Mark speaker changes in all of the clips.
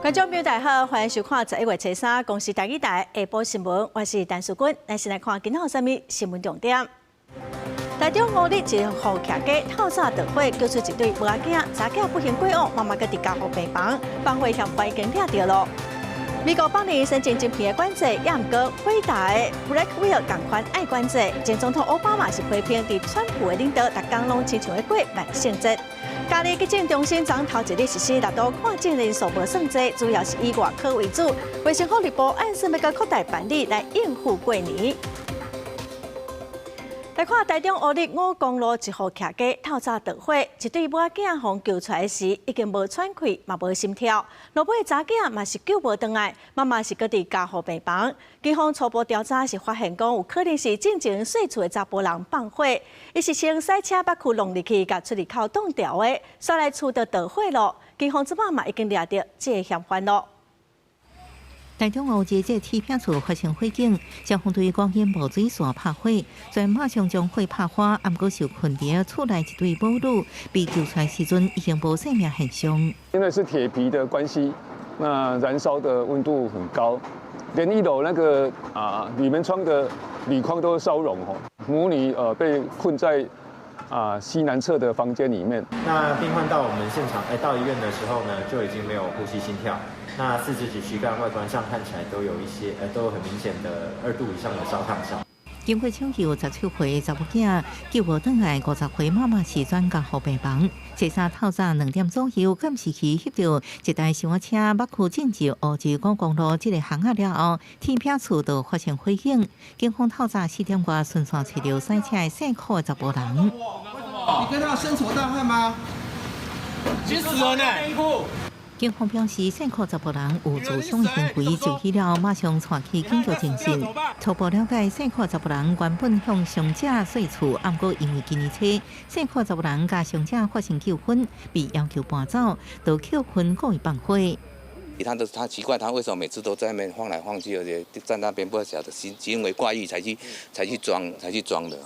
Speaker 1: 觀眾朋友大家好，歡迎收看11月初三公視台語台下晡新聞，我是陳淑君。咱先來看今仔有啥物新聞重點。台中烏日一戶徛家透早著火，救出一對母仔囝，查囝不幸過往，媽媽閣佇加護病房，放火嫌犯已經掠著囉。美國放任先進晶片的管制，也毋過輝達的 Blackwell 仝款愛管制。前總統奧巴馬是批評佇川普的領導，逐工攏親像咧過萬聖節。嘉義急診中心昨頭一日實施納豆看診人數無算濟，主要是以外科為主。衛生福利部按算欲閣擴大辦理來應付過年。來看台中烏日五公路一戶徛家透早著火，一對母仔囝予救出來時已經無喘氣，嘛無心跳。落尾查囝嘛是救無轉來，媽媽是閣佇加護病房。警方初步調查是發現講有可能是進前細厝的查埔人放火，伊是先駛車把衢弄入去，共出入口擋牢的，煞來厝就著火囉。警方這擺嘛已經掠著這个嫌犯囉。
Speaker 2: 台中烏日這鐵皮厝發生火警，消防隊趕緊無水線拍火，雖然馬上將火拍花，毋過受困佇厝內一對母女被救出來時陣已經無生命現象。
Speaker 3: 因為是鐵皮的關係，那燃燒的溫度很高，連一樓那個鋁門窗的鋁框都燒融吼。母女被困在西南側的房間裡面。
Speaker 4: 那病患到我們現場，到醫院的時候呢，就已經沒有呼吸心跳。那四肢及軀幹外觀上看起來都有一些，都有很明顯的2度以上的燒燙傷。
Speaker 2: 經過搶救，17歲查某囝救無轉來，50歲媽媽是轉加護病房。初三透早2點左右，監視器翕著一台小車北區進入烏日五公路這个巷仔了後，鐵皮厝就發生火警。警方透早4點外循線揣著駛車的姓柯的查埔人。
Speaker 5: 你跟他深仇大恨嗎？
Speaker 6: 急死人呢！
Speaker 2: 警方表示，姓柯查埔人有自傷的行為，就醫了馬上帶去緊急診室。初步了解，姓柯查埔人原本向傷者稅厝，毋過因為今年初姓柯查埔人佮傷者發生糾紛，被要求搬走，就扣分故意放火。
Speaker 7: 他都他奇怪，他為什麼每次都在那邊晃來晃去，而且在那邊不曉得行為怪異才去裝的。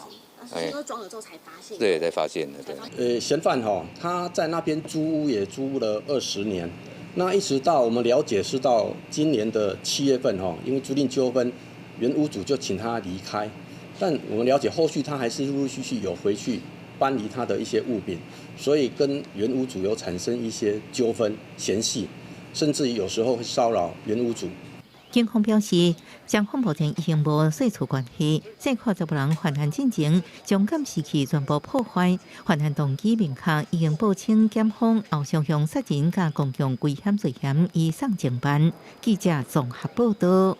Speaker 8: 哎，裝了之後才發現。
Speaker 7: 對，才發現的。對。
Speaker 9: 嫌犯哈，他在那邊租屋也租了20年，那一直到我們了解是到今年的7月份哈，因為租賃糾紛，原屋主就請他離開，但我們了解後續他還是陸陸續續有回去搬離他的一些物品，所以跟原屋主有產生一些糾紛嫌隙，甚至於有時候會騷擾原屋主。
Speaker 2: 警方表示，雙方目前已經無稅厝關係，姓柯查埔人犯案進前將監視器全部破壞，犯案動機明確，已經報請檢方後續向殺人佮公共危險罪嫌移送偵辦。記者綜合報道。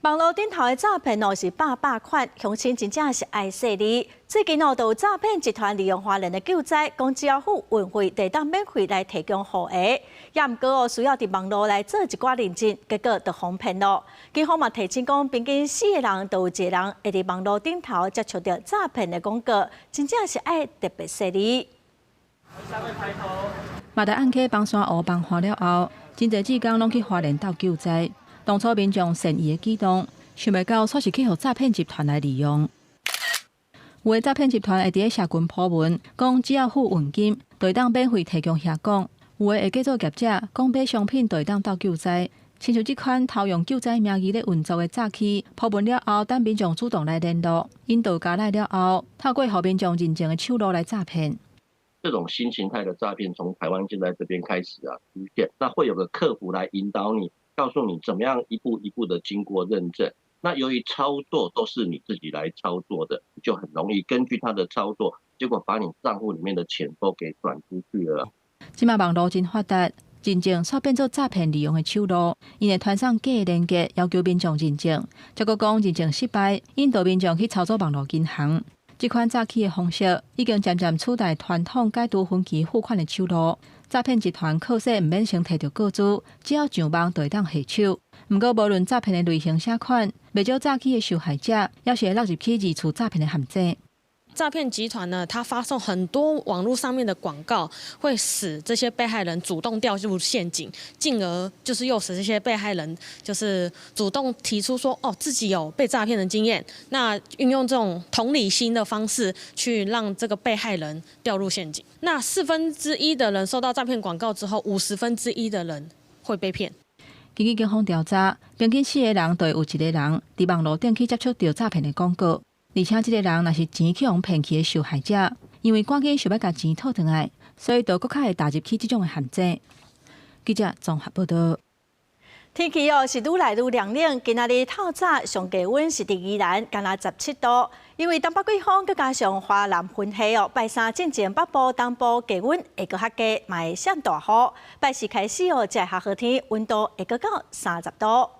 Speaker 1: 網路頂頭的詐騙哦是百百款，鄉親真正是愛細膩。最近哦，就有詐騙集團利用花蓮的救災，講只要付運費，就會當免費來提供戶額。也毋過哦，需要佇網路來做一寡認證，結果就予騙囉。警方嘛提醒講，平均四個人就有一個人會佇網路頂頭接觸著詐騙的廣告，真正是愛特別細膩。
Speaker 10: 馬達暗溪崩山湖崩岸了後，真濟志工攏去花蓮鬥救災。當初民眾善意的舉動，想袂到煞是去予詐騙集團來利用。有的詐騙集團會佇咧社群 po 文，講只要付運金，就會當免費提供遐講；有的會假做業者，講買商品就會當鬥救災。親像這款偷用救災名義咧運作的詐欺，鋪文了後，等民眾主動來聯絡，引導加來了後，透過予民眾認證的手路來詐騙。
Speaker 11: 這種新形態的詐騙從台灣現在這邊開始出現，那會有個客服來引導你，告訴你怎麼樣一步一步的經過認證。那由於操作都是你自己來操作的，就很容易根據他的操作，結果把你賬戶裡面的錢都給轉出去了。
Speaker 10: 這馬網路真發達，認證煞變做詐騙利用的手路，𪜶會傳送假的連結，要求民眾認證，結果講認證失敗，引導民眾去操作網路銀行。這款詐欺的方式已經漸漸取代傳統解除分期付款的手路。詐騙集團靠勢毋免先提著個資，只要上網就會當下手。毋過，無論詐騙的類型啥款，袂少詐欺的受害者，猶是會落入去二次詐騙的陷阱。
Speaker 12: 詐騙集團呢，他發送很多網絡上面的廣告，會使這些被害人主動掉入陷阱，進而就是誘使這些被害人就是主動提出說，哦，自己有被詐騙的經驗，那運用這種同理心的方式去讓這個被害人掉入陷阱。那1/4的人收到詐騙廣告之後，1/50的人會會被騙。
Speaker 10: 根據警方調查，平均四個人就會有一個人佇網路頂去接觸著詐騙的廣告，而且這個人若是錢去予騙去的受害者，因為趕緊想欲共錢討轉來，所以就閣較會踏入去這種的陷阱。記者綜合報道。
Speaker 1: 天氣哦是愈來愈涼冷，今仔日透早上低溫是佇宜蘭，干焦17度。因為東北季風，閣加上華南雲系哦，拜三進前北部、東部低溫會閣較低，嘛會閃大雨。拜四開始哦，才會較好天，溫度會閣到30度。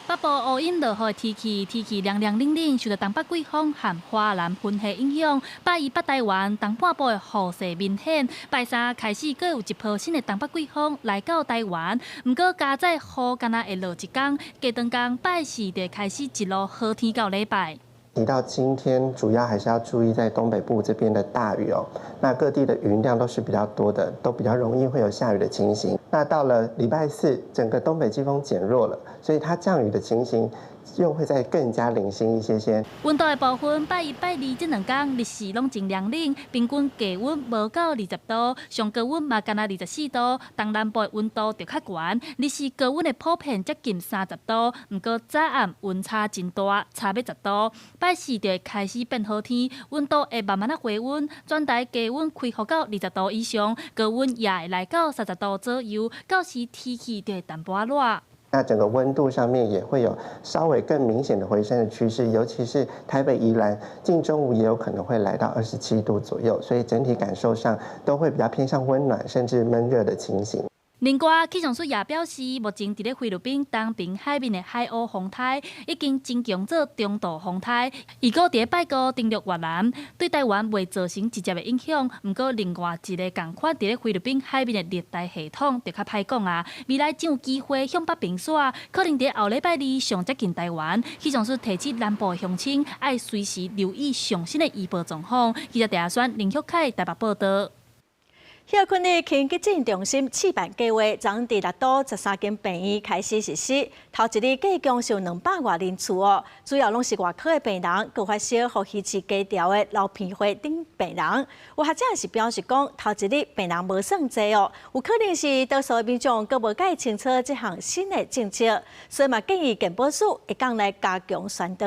Speaker 13: 北部烏陰落雨天氣，天氣涼涼冷冷，受著東北季風和華南雲系影響，拜一北台灣東半部的雨勢明顯。拜三開始，閣有一波新的東北季風來到台灣，毋過加載雨干焦會落一工，隔兩工拜四就開始一路好天到禮拜。
Speaker 14: 提到今天，主要還是要注意在東北部這邊的大雨哦。那各地的雲量都是比較多的，都比較容易會有下雨的情形。那到了禮拜四，整個東北季風減弱了，所以它降雨的情形又會再更加零星一些些。
Speaker 13: 溫度的部分，拜一、拜二這兩工日時攏真涼冷，平均低溫無到20度，上高溫嘛干焦24度。東南部的溫度就較懸，日時高溫的普遍接近30度，毋過早暗溫差真大，差欲10度。拜四就會開始變好天，溫度會慢慢仔回溫，全台低溫恢復到20度以上，高溫也會來到30度左右，到時天氣就會淡薄仔熱。
Speaker 14: 那整個溫度上面也會有稍微更明顯的回升的趨勢，尤其是台北、宜蘭，近中午也有可能會來到27度左右，所以整體感受上都會比較偏向溫暖，甚至悶熱的情形。
Speaker 13: 另外，氣象署也表示，目前佇咧菲律賓東爿海面的海鷗風颱已經增強做中度風颱，預估佇咧拜五登陸越南，對台灣袂造成直接的影響。毋過，另外一个仝款佇咧菲律賓海面的熱帶系統就較歹講啊，未來真有機會向北爿徙，可能佇後禮拜二上接近台灣。氣象署提醒南部的鄉親愛隨時留意上新的預報狀況。記者鄭阿選、林旭凱台北報道。
Speaker 1: 歇睏日輕急診中心試辦計劃，昨佇六都13間病院開始實施。頭一日計共收200外人次哦，主要攏是外科的病人，閣發燒、呼吸器低調的流鼻血等病人。有學者是表示講，頭一日病人無算濟哦，有可能是多數的民眾閣無蓋清楚這項新的政策，所以嘛建議健保署會當來加強宣導。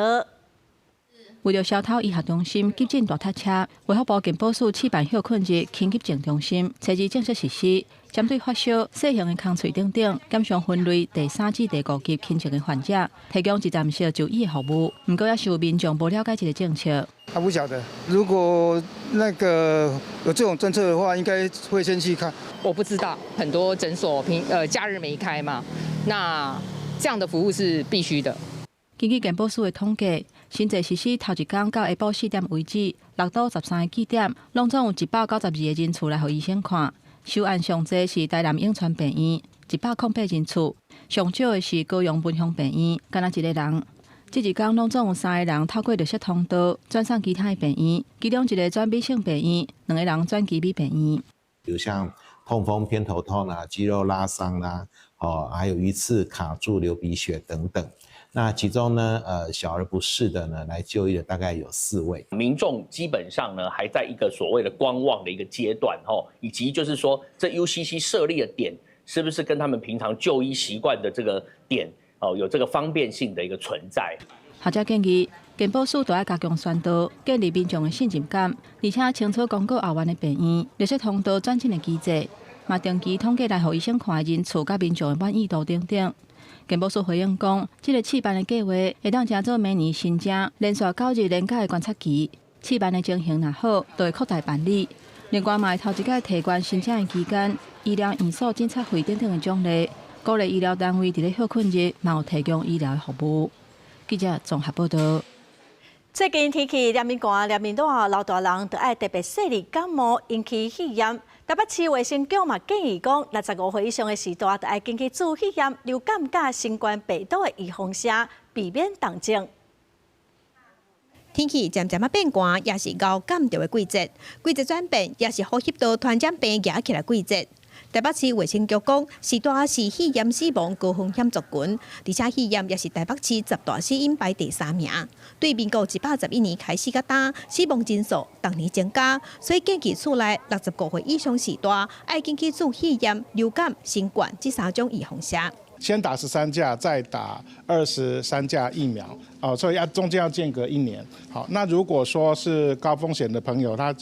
Speaker 10: 為著消偷醫學中心急診大塞車，衛福部健保署試辦歇睏日輕急症中心，初二正式實施，針對發燒、細型的空喙等等，檢上分類第三至第五級輕症的患者，提供一站式就醫的服務。毋過，也是有民眾無了解這个政策。
Speaker 15: 他不曉得，如果那個有這種政策的話，應該會先去看。
Speaker 16: 我不知道，很多診所平假日沒開嘛，那這樣的服務是必須的。
Speaker 10: 根據健保署的統計，新制實施頭一工到下晡4點為止，六都13个據點，攏總有192个人次來予醫生看。收案上濟是台南永川病院，108人次；上少的是高雄文雄病院，干焦一个人。這一工攏總有三个人透過綠色通道轉送其他的病院，其中一个轉美聖病院，兩个人轉旗美病院。
Speaker 17: 比如像痛風、偏頭痛啊、肌肉拉傷啦，哦，還有魚刺卡住、流鼻血等等。那其中呢，小兒不適的呢，來就醫的大概有四位。
Speaker 18: 民眾基本上呢，還在一個所謂的觀望的一個階段，吼，以及就是說，這 UCC 設立的點是不是跟他們平常就醫習慣的這個點，哦，有這個方便性的一個存在。
Speaker 10: 學者建議，健保署都愛加強宣導，建立民眾的信任感，而且清楚公告後援的病院、綠色通道轉診的機制，嘛定期統計來予醫生看的人次、佮民眾的滿意度等等。健保署回應講，這个試辦的計劃會當成做明年新增連續9日連假的觀察期。試辦的情形若好，就會擴大辦理。另外，嘛會頭一擺提懸申請的期間、醫療院所診察費等等的獎勵，鼓勵醫療單位佇咧歇睏日嘛有提供醫療的服務。記者綜合報道。
Speaker 1: 最近天氣連綿寒連綿熱，老大人就愛特別細膩感冒引起肺炎。台北市衛生局嘛建議講，65歲以上的序大，就愛緊去注肺炎、流感佮新冠病毒的預防射，避免重症。
Speaker 19: 天氣漸漸仔變寒，也是猴感著的季節。季節轉變，也是呼吸道傳染病夯起來季節。台北市衛生局講，序大是肺炎死亡高風險族群，而且肺炎也是台北市十大死因排第三名。對民國111年開始到今，死亡人數逐年增加，所以建議厝內65歲以上序大，愛緊去注肺炎、流感、新冠這三種預防射。
Speaker 20: 先打13價，再打23價疫苗，哦，所以要中間要間隔一年。好，那如果說是高風險的朋友，他，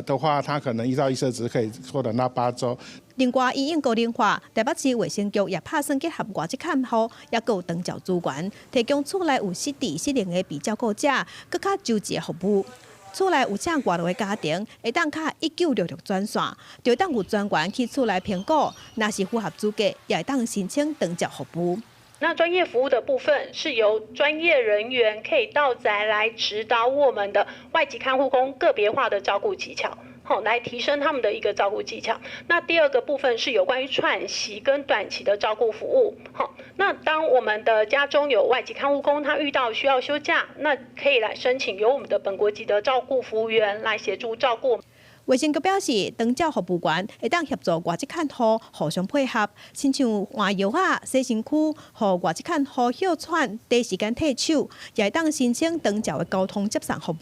Speaker 20: 的話，他可能依照醫生指示可以縮短到8週。
Speaker 19: 另外，因應高齡化，台北市衛生局也拍算結合外籍看護，抑閣有長照資源，提供厝內有失智失能的被照顧者，閣較周全的服務。厝內有請外勞的家庭，會當敲1966專線，就會當有專員去厝內評估，若是符合資格，也會當申請長照服務。
Speaker 21: 那專業服務的部分是由專業人員可以到宅來指導我們的外籍看護工個別化的照顧技巧，好，來提升他們的一個照顧技巧。那第二個部分是有關於喘息跟短期的照顧服務，好，那當我們的家中有外籍看護工，他遇到需要休假，那可以來申請由我們的本國籍的照顧服務員來協助照顧。
Speaker 19: 衛生局表示，長照服務員會當協助外籍看護互相配合，親像換藥仔、洗身軀，予外籍看護歇喘、短時間替手，也會當申請長照的交通接送服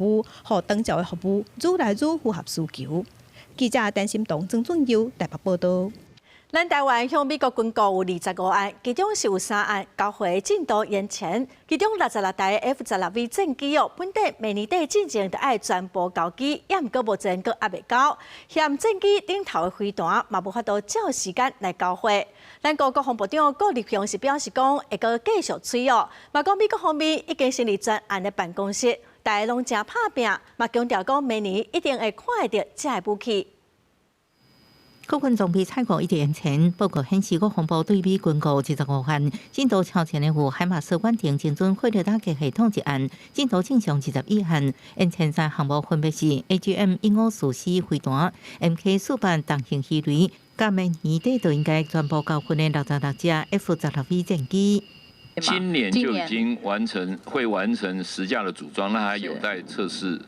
Speaker 19: 務，予長照的服務愈來愈符合需求。記者陳心彤、曾俊佑台北報道。
Speaker 1: 咱台灣向美國軍購有25案，其中是有三案交貨進度延前，其中66台 F-16V 戰機哦，本底明年底進前就愛全部交機，也毋過目前閣猶未交，嫌戰機頂頭的飛彈嘛無法度照時間來交貨。咱國國防部長顧立雄是表示講，會閣繼續催哦，嘛講美國方面已經成立專案的辦公室，大家攏誠拍拚，嘛強調講明年一定會看會著這个武器。
Speaker 2: 國軍裝備採購一直延前，報告顯示國防部對美軍購25項，進度超前的有海馬斯遠程精準火力打擊系統一案，進度正常21項，延前三項目分別是 AGM 1544飛彈、MK48重型魚雷，佮明年底就應該全部交付的66架 F-16V 戰機。
Speaker 22: 今年就已經完成，會完成10架的組裝，那還有待測試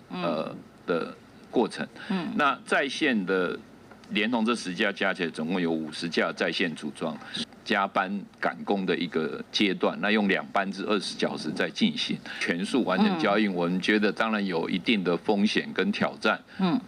Speaker 22: 的過程。那在線的。連同這10架加起來，總共有50架在線組裝，加班趕工的一個階段。那用兩班制20小時在進行，全數完成交運，我們覺得當然有一定的風險跟挑戰。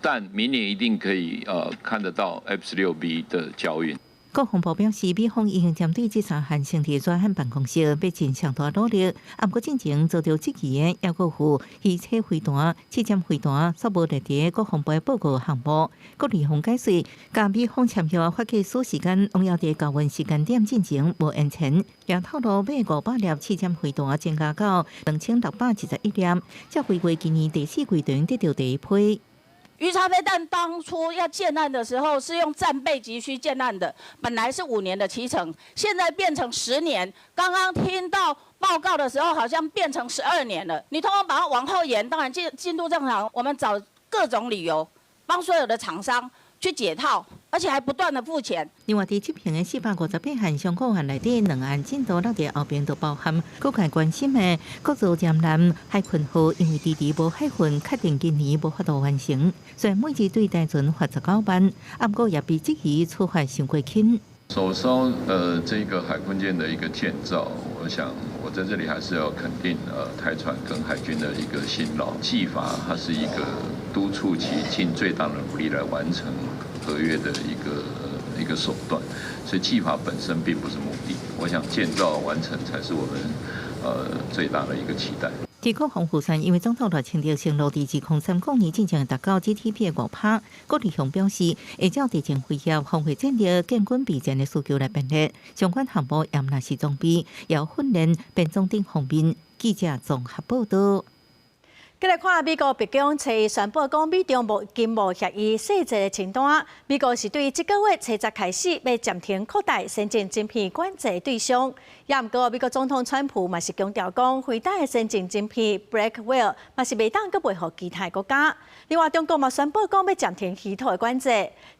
Speaker 22: 但明年一定可以看得到 F-16V 的交運。
Speaker 2: 國防部表示，美方已經針對這三項成立專案辦公室，欲盡上大努力。毋過進前遭著質疑的，抑閣有魚叉飛彈、刺針飛彈，煞無列佇國防部的報告項目。郭立宏解釋，佮美方簽約發給書時間，攏猶佇交運時間點進前無延前。也透露買500粒刺針飛彈增加到2621粒，這回歸今年第四季中得著第一批。
Speaker 23: 魚叉飛彈當初要建案的時候，是用戰備急需建案的，本來是5年的期程，現在變成10年。剛剛聽到報告的時候，好像變成12年了。你通通把它往後延，當然進度正常。我們找各種理由，幫所有的廠商去解套，而且還不斷的付錢。
Speaker 2: 另外，佇執行的458項商購案內底，兩案進度落佇後邊，就包含各界關心的國造艦艦海鯤號，因為遲遲無海運，確定今年無法度完成。雖然每日對台船罰19萬，毋過也被質疑處罰傷過輕。
Speaker 22: 首艘這個海鯤艦的一個建造，我想我在這裡還是要肯定台船跟海軍的一個辛勞。計罰它是一個督促其盡最大的努力來完成合約的一個手段，所以計罰本身並不是目的。我想建造完成才是我們最大的一個期待。
Speaker 2: 佇國防預算，因為總統賴清德承諾佇2030年進前達到 GDP 的5%，郭立雄表示，會照地震威脅、防衛戰略、建軍備戰的需求來編列相關項目，也毋但是裝備，也有訓練、編裝等方面。記者綜合報道。
Speaker 1: 繼來看美國白宮初一宣布講，美中無經貿協議細節的清單。美國是對這個月初十開始，欲暫停擴大先進晶片管制對象。也毋過，美國總統川普嘛是強調講，輝達的先進晶片 Blackwell 嘛是袂當閣賣予其他國家。另外，中國嘛宣布講欲暫停稀土的管制。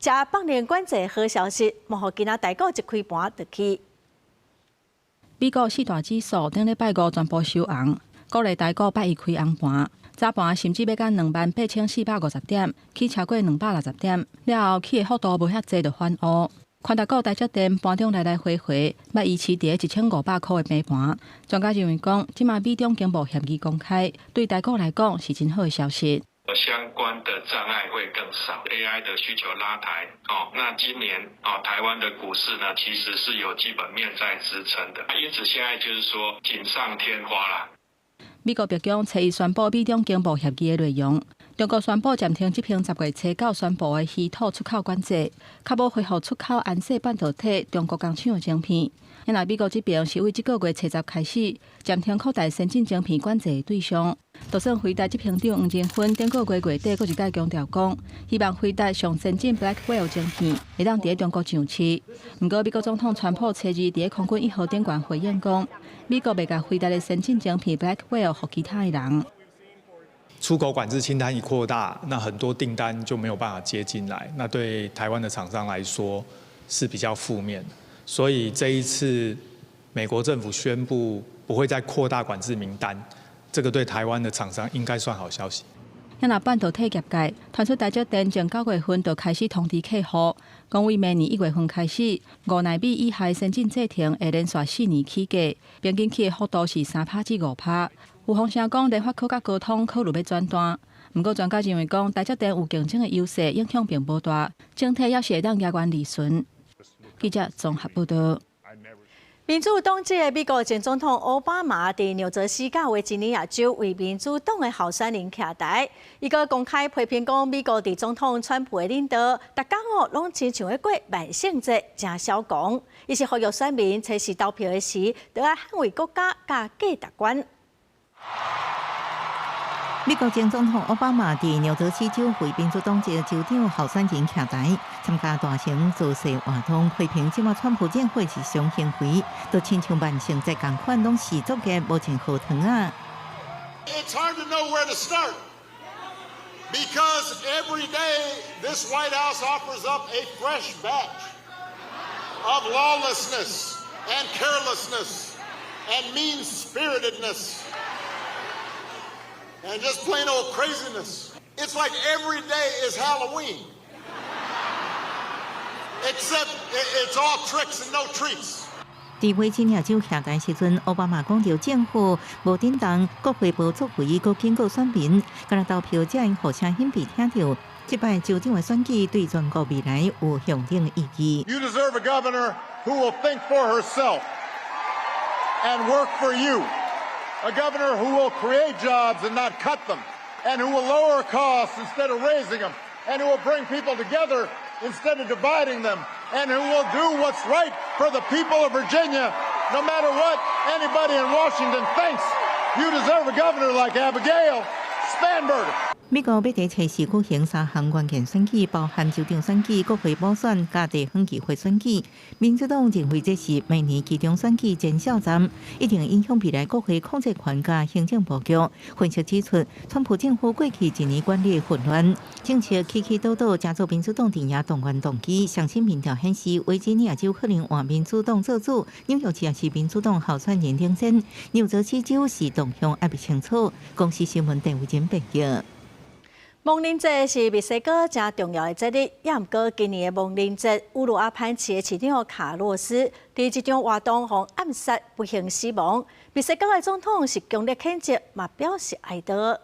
Speaker 1: 這放寬管制好消息，嘛予今仔台股一開盤就起。
Speaker 10: 美國四大指數頂禮拜五全部收紅，鼓勵台股拜一開紅盤。早盤甚至欲到28,450點，起超過260點，了後起的幅度無遐濟就反烏。寬達股台積電盤中來來回回，捌維持佇1500箍的平盤。專家認為講，這馬美中經貿協議公開，對台股來講是真好的消息。
Speaker 3: 相關的障礙會更少，AI 的需求拉抬哦。那今年哦，台灣的股市呢，其實是有基本面在支撐的，因此現在就是說錦上添花啦。
Speaker 10: 美國白宮初一宣布美中經貿協議的內容，中國宣布暫停執行10月初九宣布的稀土出口管制，較無恢復出口安碩半導體中國工廠的晶片。因為美國這邊是為這個月初十開始暫停擴大先進晶片管制的對象。就算輝達執行長黃仁勳頂個月月底閣一擺強調講，希望輝達上先進 Blackwell 晶片會當佇中國上市。毋過美國總統川普初二佇空軍一號頂懸回應講，美國袂共輝達的先進晶片 Blackwell 予其他的人。
Speaker 4: 出口管制清單一擴大，那很多訂單就沒有辦法接進來，那對台灣的廠商來說是比較負面的。所以這一次美國政府宣布不會再擴大管制名單，這個對台灣的廠商應該算好消息。
Speaker 10: 若半導體業界傳出台積電從9月份就開始通知客戶，講為明年1月份開始，5納米以下先進製程會連續4年起價，平均起的幅度是3趴至5趴。有風聲講聯發科佮高通考慮欲轉單，毋過專家認為講台積電有競爭的優勢，影響並無大，整體猶是會當壓利潤。記者綜合報道。
Speaker 1: 民主黨籍的美國前總統奧巴馬佇紐澤西佮維吉尼亞州為民主黨的候選人徛台，伊閣公開批評講美國佇總統川普的領導，逐工哦攏親像咧過萬聖節，誠囂狂。伊是呼籲選民初四投票的時，著愛捍衛國家佮價值觀。
Speaker 2: 美國前總統奧巴馬佇紐澤西州為民主黨籍州長候選人徛台，參加大型造勢活動，批評這馬川普政府日常行為，都親像萬聖節仝款，攏是作業無穿好糖仔。
Speaker 5: It's hard to know where to start because every day this White House offers up a fresh batch of lawlessness and carelessness and mean-spiritedness and just plain old craziness. It's like every day is Halloween, except it's all tricks and no treats.
Speaker 2: 佇維吉尼亞州徛台時陣，奧巴馬講著政府無振動，國會無作為，閣警告選民，敢若投票才會予聲音被聽著。這擺州長的選舉對全國未來有象徵意義。
Speaker 5: You deserve a governor who will think for herself and work for you. A governor who will create jobs and not cut them, and who will lower costs instead of raising them, and who will bring people together instead of dividing them, and who will do what's right for the people of Virginia, no matter what anybody in Washington thinks. You deserve a governor like Abigail Spanberger.
Speaker 2: 美國欲佇初四舉行三項關鍵選舉，包含州長選舉、國會補選佮地方議會選舉。民主黨認為這是明年期中選舉前哨戰，一定影響未來國會控制權佮行政布局。分析指出，川普政府過去一年管理混亂，政策起起倒倒，成做民主黨陣營動員動機。上新民調顯示，維吉尼亞州可能換民主黨做主，紐約市也是民主黨候選人領先，紐澤西州是動向猶未清楚。公視新聞鄧慧珍報道。
Speaker 1: 亡靈節是墨西哥誠重要的節日，也毋過今年的亡靈節，烏魯阿潘市的市長卡洛斯佇這場活動予暗殺，不幸死亡。墨西哥的總統是強烈譴責，嘛表示哀悼。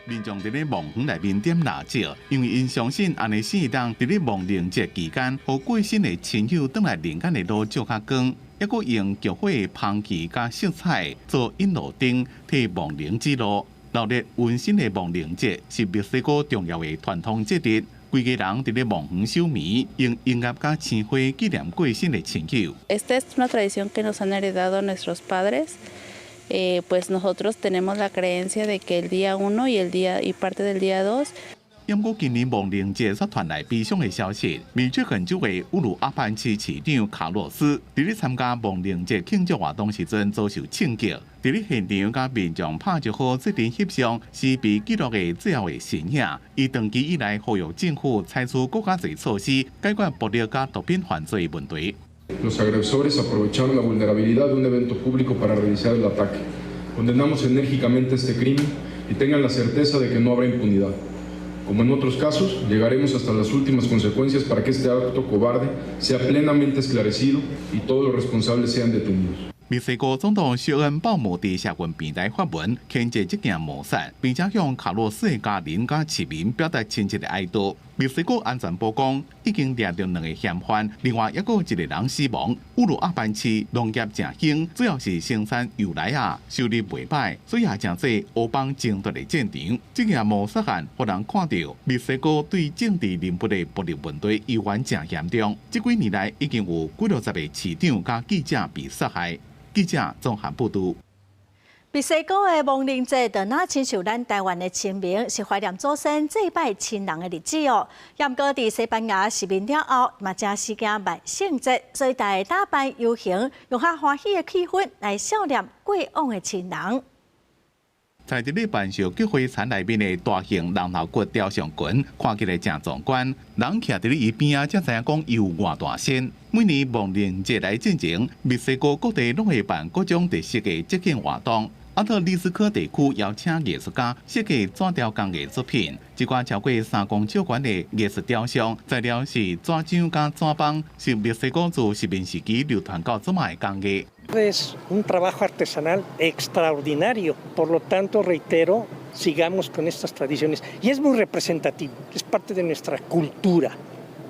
Speaker 24: 民眾佇咧墓園內面點蠟燭，因為𪜶相信按呢先會當佇咧亡靈節期間，予過身的親友轉來人間的路照較光，猶閣用菊花的香氣佮色彩做引路燈，替亡靈指路。熱鬧溫馨的亡靈節是墨西哥重要的傳統節日，規家人佇咧墓園守暝，用音樂佮鮮花紀念過身的親友。
Speaker 25: Esta es una tradición que nos han heredado nuestros padres. Pues nosotros tenemos la creencia de que el día 1 y el día y parte del día 2。
Speaker 24: 毋過今年亡靈節煞傳來悲傷的消息，密歇根州的烏魯阿潘市市長卡洛斯佇咧參加亡靈節慶祝活動時陣遭受槍擊，佇咧現場佮民眾拍招呼、做陣翕相，是被記錄的最後的身影。伊長期以來呼籲政府採取閣較濟措施，解決暴力佮毒品犯罪問題。
Speaker 26: Los agresores aprovecharon la vulnerabilidad de un evento público para realizar el ataque. Condenamos enérgicamente este crimen y tengan la certeza de que no habrá impunidad. Como en otros casos, llegaremos hasta las últimas consecuencias para que este acto cobarde sea plenamente esclarecido y todos los responsables sean detenidos.
Speaker 24: 墨西哥總統謝恩鮑姆佇社群平台發文，譴責這件謀殺，並且向卡洛斯的家人佮市民表達深切的哀悼。墨西哥安全部講，已經掠著兩个嫌犯，另外猶閣有一个人死亡。烏魯阿班市農業誠興，主要是生產油奶仔，收入袂䆀，所以也成做黑幫爭奪的戰場。這件謀殺案，予人看著墨西哥對政治人物的暴力問題依然誠嚴重。這幾年來，已經有幾落十个市長佮記者被殺害。記者綜合報導。
Speaker 1: 墨西哥的亡靈節，就若親像咱台灣的清明，是懷念祖先祭拜親人的日子哦。毋過佇西班牙殖民了後，嘛誠時興萬聖節，所以大家打扮遊行，用較歡喜的氣氛來悼念過往的親人。
Speaker 24: 在佇咧萬壽菊花殘內面的大型人頭骨雕像群，看起來誠壯觀。人徛佇咧伊邊仔，才知影講伊有偌大身。每年亡靈節來進前，墨西哥各地攏會辦各種特色的節慶活動。阿特里斯科地區邀請藝術家設計紙雕工藝作品，這寡超過3公尺懸的藝術雕像，材料是紙漿佮紙枋，是墨西哥自殖民時期流傳到這擺的工藝。
Speaker 6: Es un trabajo artesanal extraordinario, por lo tanto, reitero, sigamos con estas tradiciones. Y es muy representativo, es parte de nuestra cultura,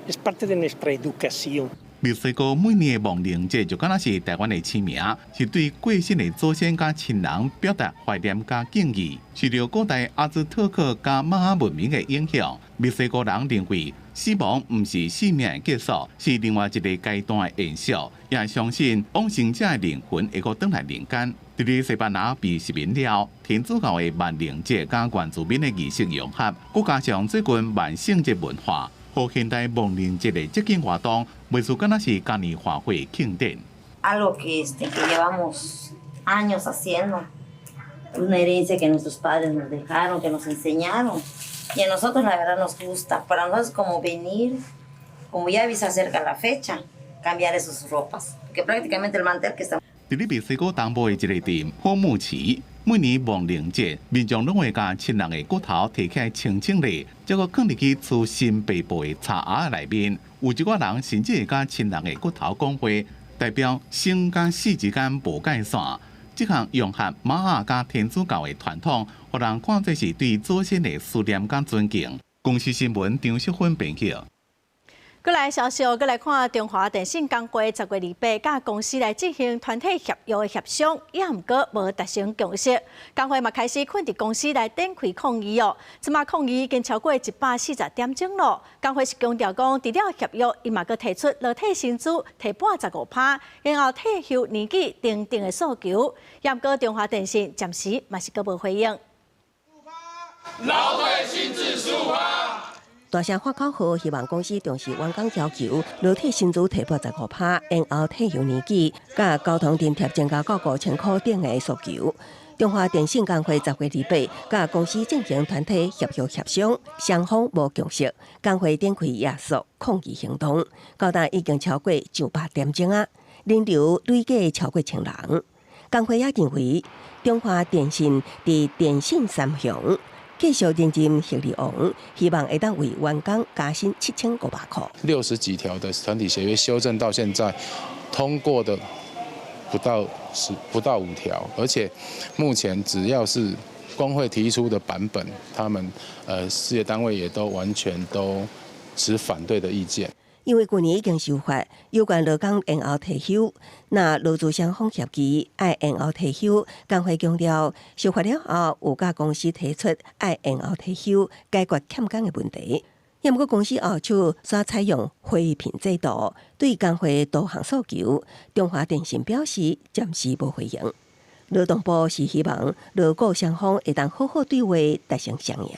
Speaker 6: es parte de nuestra educación.
Speaker 24: 墨西哥每年的亡靈節就敢若是台灣的清明，是對過身的祖先佮親人表達懷念佮敬意。受著古代阿茲特克佮瑪雅文明的影響，墨西哥人認為死亡毋是生命的結束，是另外一个階段的延續，也相信往生者的靈魂會閣轉來人間。佇咧西班牙被殖民了，天主教的萬靈節佮原住民的儀式融合，閣加上最近萬聖節文化，予現代亡靈節的節慶活動，袂輸敢若是嘉年華會慶典。
Speaker 7: Algo que llevamos años haciendo, una herencia que nuestros padres nos dejaron, que nos enseñaron. Y a nosotros la verdad nos gusta. Para nosotros es como venir, como ya se acerca la fecha, cambiar esas ropas. Porque prácticamente el mantel que está
Speaker 24: 佇咧墨西哥東部的一个鎮火木市，每年亡靈節，民眾攏會共親人的骨頭提起來清清理，再閣囥入去粗新白布的柴盒內面。有一寡人甚至會共親人的骨頭講話，代表生佮死之間無界線。這項融合瑪雅佮天主教的傳統，予人看做是對祖先的思念佮尊敬。公視新聞張淑芬編輯。
Speaker 1: 閣來消息，閣來看中華電信工會10月28佮公司來進行團體協約的協商，也毋過無達成共識。工會嘛開始睏佇公司來展開抗議哦。這馬抗議已經超過140點鐘咯。工會是強調講，除了協約，伊嘛閣提出勞退薪資提拔15%，延後退休年紀等等的訴求。也毋過中華電信暫時嘛是閣無回應。
Speaker 8: 勞退薪資15%。
Speaker 9: 大聲喊口號，希望公司重視員工要求，勞退薪資提拔15%，延後退休年紀，佮交通津貼增加到5000箍等的訴求。中華電信工會10月28，佮公司進行團體協約協商，雙方無共識，工會展開夜宿抗議行動，到今已經超過上百點鐘啊，人流累計超過千人。工會也認為，中華電信佇電信三雄繼續認真協力王，希望會當為員工加薪7500箍。
Speaker 11: 60幾條的團體協約修正到現在，通過的不到5條，而且目前只要是工會提出的版本，他們事業單位也都完全都持反對的意見。
Speaker 9: 因為舊年已經修法，有關勞工延後退休，若勞資雙方協議愛延後退休，工會強調修法了後，有佮公司提出愛延後退休，解決欠工的問題。也毋過公司後手煞採用回聘制度，對工會多項訴求，中華電信表示暫時無回應。勞動部是希望勞雇雙方會當好好對話，達成雙贏。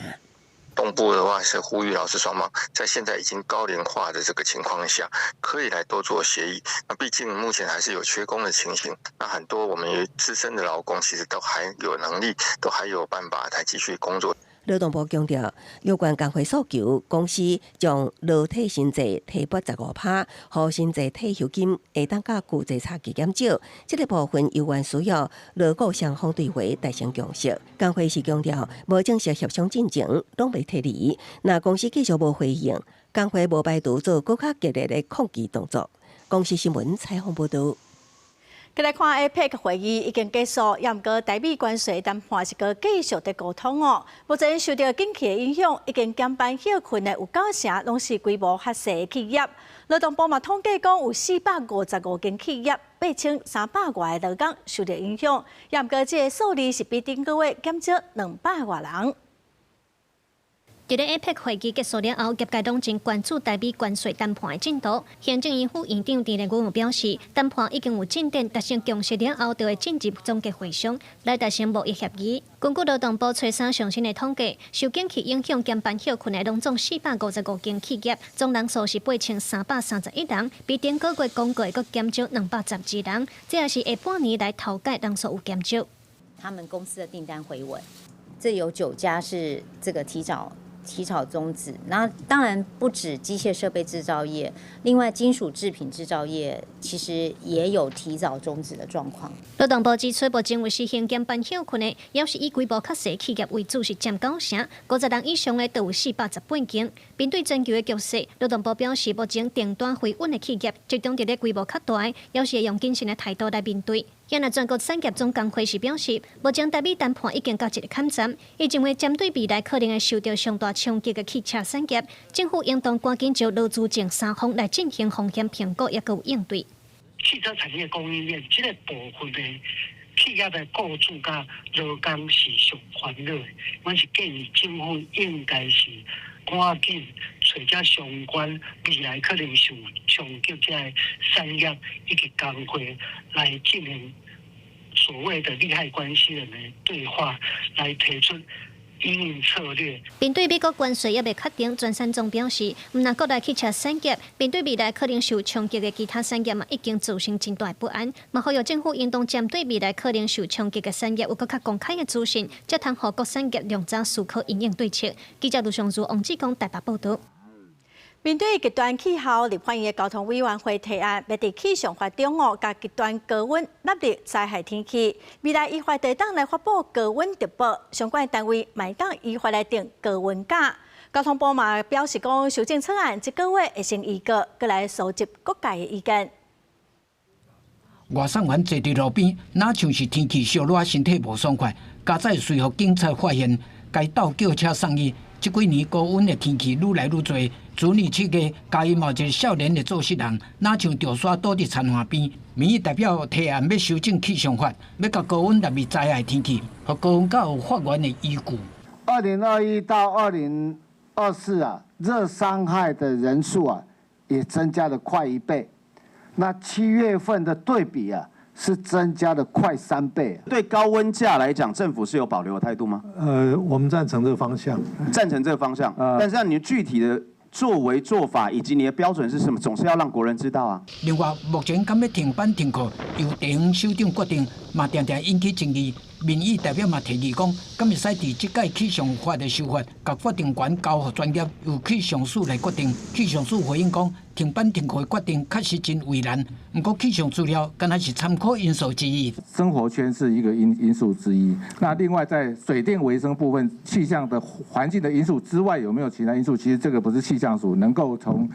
Speaker 12: 動部的話是呼籲勞資雙方，在現在已經高齡化的這個情況下，可以來多做協議。那畢竟目前還是有缺工的情形，那很多我們資深的勞工其實都還有能力，都還有辦法來繼續工作。
Speaker 9: 勞動部強調，有關工會訴求，公司將勞退薪資提撥15%，予薪資退休金會當佮舊制差距減少。這個部分猶原需要勞雇雙方對話達成共識。工會是強調，無正式協商進前，攏袂退離。若公司繼續無回應，工會無排除做閣較激烈的抗議動作。公視新聞採訪報導。
Speaker 1: 過來看 APEC 會議已經結束，也毋過台美關稅談判是閣繼續佇溝通哦。目前受著景氣的影響，已經減班歇睏的有九成攏是規模較細的企業。勞動部嘛統計講，有455間企業，8300外个勞工受著影響。也毋過這个數字是比頂個月減少200外人。
Speaker 13: 佇咧 APEC 會議結束了後，業界攏真關注台美關稅談判的進度。行政院副院長鄭麗文表示，談判已經有進展，達成共識了後，就會進入終結會商來達成貿易協議。根據勞動部初三上新的統計，受景氣影響減班歇睏的攏總455間企業，總人數是8331人，比頂個月公告的閣減少212人，這也是下半年來頭擺人數有減少。
Speaker 14: 他們公司的訂單回穩，這有9家是這個提早終止，那當然不止機械設備製造業，另外金屬製品製造業其實也有提早終止的狀況。
Speaker 13: 勞動部指出，目前有實行減班歇睏的，猶是以規模較細企業為主，是佔九成，50人以上的都有418間。面對全球的局勢，勞動部表示，目前訂單回穩的企業集中佇咧規模較大，猶是會用謹慎的態度來面對。現在全國產業總工會是表示，目前台美談判已經到一個坎站，伊認為針對未來可能會受著上大衝擊的汽車產業，政府應當趕緊就勞資政三方來進行風險評估，抑閣有應對。
Speaker 15: 汽車產業供應鏈這個部分的企業的雇主佮勞工是上煩惱的，阮是建議政府應該是趕緊揣遮相關未來可能受衝擊這个產業以及工會來進行所謂的利害關係人的對話，來提出因應策略。
Speaker 13: 面對美國關稅猶未確定，全產總表示，毋但國內汽車產業面對未來可能受衝擊的其他產業嘛，已經造成真大不安。嘛，呼籲政府應當針對未來可能受衝擊的產業，有閣較公開的資訊，才通予各產業量早思考因應對策。記者盧尚如、王志剛台北報導。
Speaker 1: 面對極端氣候，立法院的交通委員會提案，欲佇氣象法中哦，共極端高溫納入災害天氣。未來依法會當來發布高溫特報，相關單位嘛會當依法來定高溫假。交通部嘛表示講，修正草案這個月會先預告，閣來收集各界的意見。
Speaker 16: 外送員坐佇路邊，若像是天氣燒熱，身體無爽快，佳哉隨予警察發現，共鬥叫車送醫。這幾年高溫的天氣愈來愈濟。去年7月，嘉義某一個少年的做穡人，若像著沙倒佇田岸邊。民意代表提案欲修正氣象法，欲共高溫納入災害天氣，予高溫較有法源的依據。
Speaker 17: 2021到2024啊，熱傷害的人數啊，也增加了快一倍。那7月份的對比啊，是增加了快3倍。
Speaker 18: 對高溫假來講，政府是有保留的態度嗎？
Speaker 27: 我們贊成這個方向，
Speaker 18: 贊成這個方向。但是你具體的作為做法以及你的標準是什麼，總是要讓國人知道啊。
Speaker 16: 另外，目前敢欲停班停課，由地方首長決定，嘛定定引起爭議。民意代表嘛提議講，敢會使佇這屆氣象法的修法，共決定權交予專業，由氣象署來決定。氣象署回應講，停班停課的決定確實真為難，毋過氣象資料敢若是參考因素之一。
Speaker 28: 生活圈是一個因素之一。那另外在水電維生部分，氣象的環境的因素之外，有沒有其他因素？其實這個不是氣象署能夠從